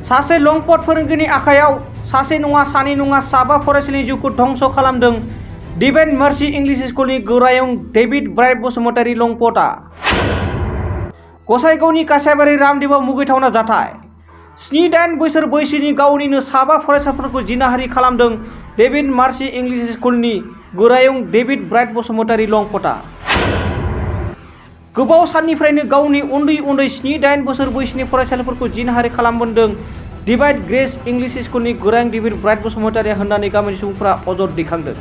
सासे लंपट फोरोंगिरिनि आखायाव सासे नङा सानै नङा साबा फरायसालिनि जिउखौ धंस खालामदों डिभाइन मार्सि इंलिश स्कुलनि गोरायुं डेभिड ब्राइट बसुमतारी लंपटआ। गसाइगावनि कासाबारि रामदेवआव मुगैथावना जाथाय। 7-8 बोसोर बैसोनि गावनिनो साबा फरायसाफोरखौ जिनाहारि खालामदों डेभिड मार्सि इंलिश स्कुलनि गोरायुं डेभिड ब्राइट बसुमतारी लंपटआ। गोबाव साननिफ्रायनो गावनि उन्दै 7-8 बोसोर बैसोनि फरायसाफोरखौ जिनाहारि खालामबोदों डिभाइन ग्रेस इंलिश स्कुलनि गोरायुं डेभिड ब्राइट बसुमतारीया होननानै गामिनि सुबुंफोरा अजद दैखांदों।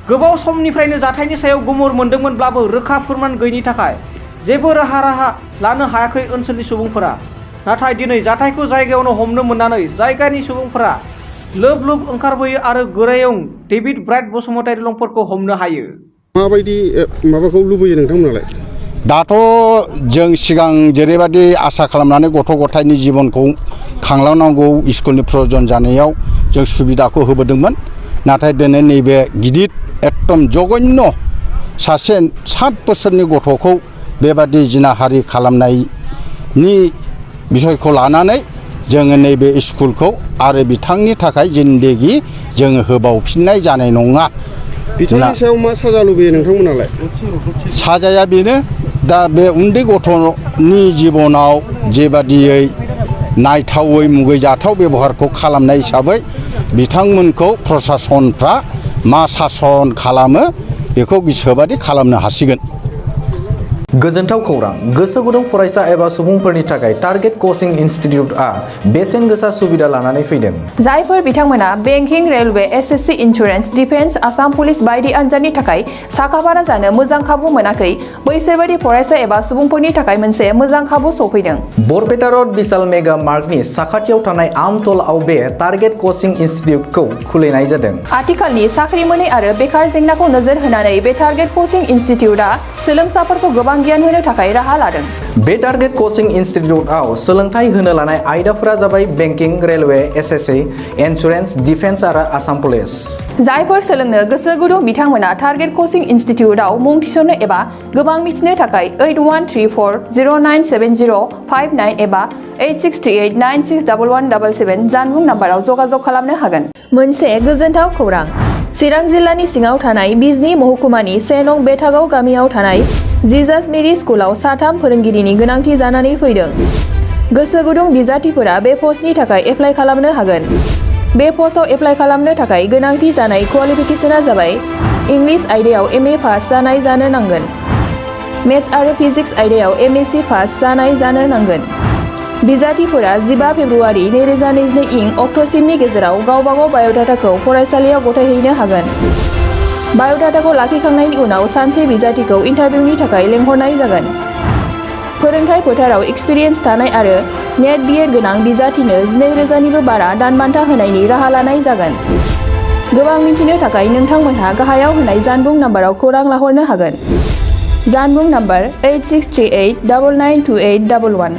गोबाव समनिफ्रायनो जाथायनि सायाव गुमुर मोनदोंमोनब्लाबो रोखा फोरमान गैयिनि थाखाय जेबो राहा लानो हायाखै ओनसोलनि सुबुंफोरा। नाथाय दिनै जाथायखौ जायगायावनो हमनो मोननानै जायगानि सुबुंफोरा लोब ओंखारबोयो आरो गोरायुं डेभिड ब्राइट बसुमतारी लंपटखौ हमनो हायो। माबायदि माबाखौ लुबैयो नोंथांमोनालाय? दाथ' जों सिगां जेरैबायदि आसा खालामनानै गथ' गथायनि जिबनखौ खांलांनांगौ स्कुलनि प्रयजन जानायाव जों सुबिदाखौ होबोदोंमोन। नाथाय दिनै नैबे गिदिर एकदम जघन्य सासे 7 बोसोरनि गथ'खौ बेबादि जिनाहारि खालामनायनि बिसयखौ लानानै जोङो नैबे स्कुलखौ आरो बिथांनि थाखाय जिन्देगि जोङो होबावफिननाय जानाय नङा। बिथांनि सायाव मा साजा लुबैयो नोंथांमोनालाय? साजाया बेनो दा बे उन्दै गथ'नि जिबनाव जेबादियै नायथावै मुगैजाथाव बेबहारखौ खालामनाय हिसाबै बिथांमोनखौ प्रसासनफ्रा मा सासन खालामो बेखौ गोसोबादि खालामनो हासिगोन। गोजोनथाव खौरां। गोसो गुदुं फरायसा एबा सुबुंफोरनि थाखाय टारगेट कचिं इनस्टिट्यूटआ बेसेन गोसा सुबिदा लानानै फैदों। जायफोर बिथांमोना banking, railway, SSC, insurance, defence, Assam police बायदि आनजादनि थाखाय साखाफारा जानो मोजां खाबु मोनाखै बैसोरबायदि फरायसा एबा सुबुंफोरनि थाखाय मोनसे मोजां खाबु सफैदों। बरपेटा रोड विशाल मेगा मार्टनि साखाथियाव थानाय आमतलाव बे टारगेट कचिं इनस्टिट्यूटखौ खुलिनाय जादों। आथिखालनि साख्रि मोनै आरो बेकार जेंनाखौ नोजोर होनानै बे टारगेट कचिं इनस्टिट्यूटआ सोलोंसाफोरखौ गोबां गियान होनो थाखाय राहा लादों। बे टारगेट कचिं इनस्टिट्यूटआव सोलोंथाइ होनो लानाय आयदाफोरा जाबाय banking, railway, SSC, insurance, defence आरो आसाम पुलिस। जायफोर सोलोंनो गोसो गुदुं बिथांमोना टारगेट कचिं इनस्टिट्यूटआव मुं थिसननो एबा गोबां मिथिनो थाखाय 8134097059 एबा 8638961177 जानबुं नाम्बाराव जगाजग खालामनो हागोन। मोनसे गोजोनथाव खौरां। चिरां जिल्लानि सिङाव थानाय बिजनी महकुमानि 1 नं बेथागाव गामियाव थानाय जिजास मेरी स्कुलाव 3 फोरोंगिरिनि गोनांथि जानानै फैदों। गोसो गुदुं बिजाथिफोरा बे पस्टनि थाखाय एप्लाइ खालामनो हागोन। बे पस्टआव एप्लाइ खालामनो थाखाय गोनांथि जानाय क्वालिफिकेशना जाबाय इंलिश आयदायाव MA पास जानाय जानो नांगोन। मेथ्स आरो फिजिक्स आयदायाव MSc पास जानाय जानो नांगोन। बिजाथिफोरा 15 फेब्रुवारि 2022 इं अक्ट'सिमनि गेजेराव गावबागाव बाय'डाटाखौ फरायसालियाव गथायहैनो हागोन। बाय'डाटाखौ लाखिखांनायनि उनाव सानसे बिजाथिखौ इन्टारभिउनि थाखाय लेंहरनाय जागोन। फोरोंथाय फोथाराव एक्सपिरियेन्स थानाय आरो नेट BEd गोनां बिजाथिनो 12,000निबो बारा दानबान्था होनायनि राहा लानाय जागोन। गोबां मिथिनो थाखाय नोंथांमोनहा गाहायाव होनाय जानबुं नाम्बाराव खौरां लाहरनो हागोन। जानबुं नाम्बार 8638992811।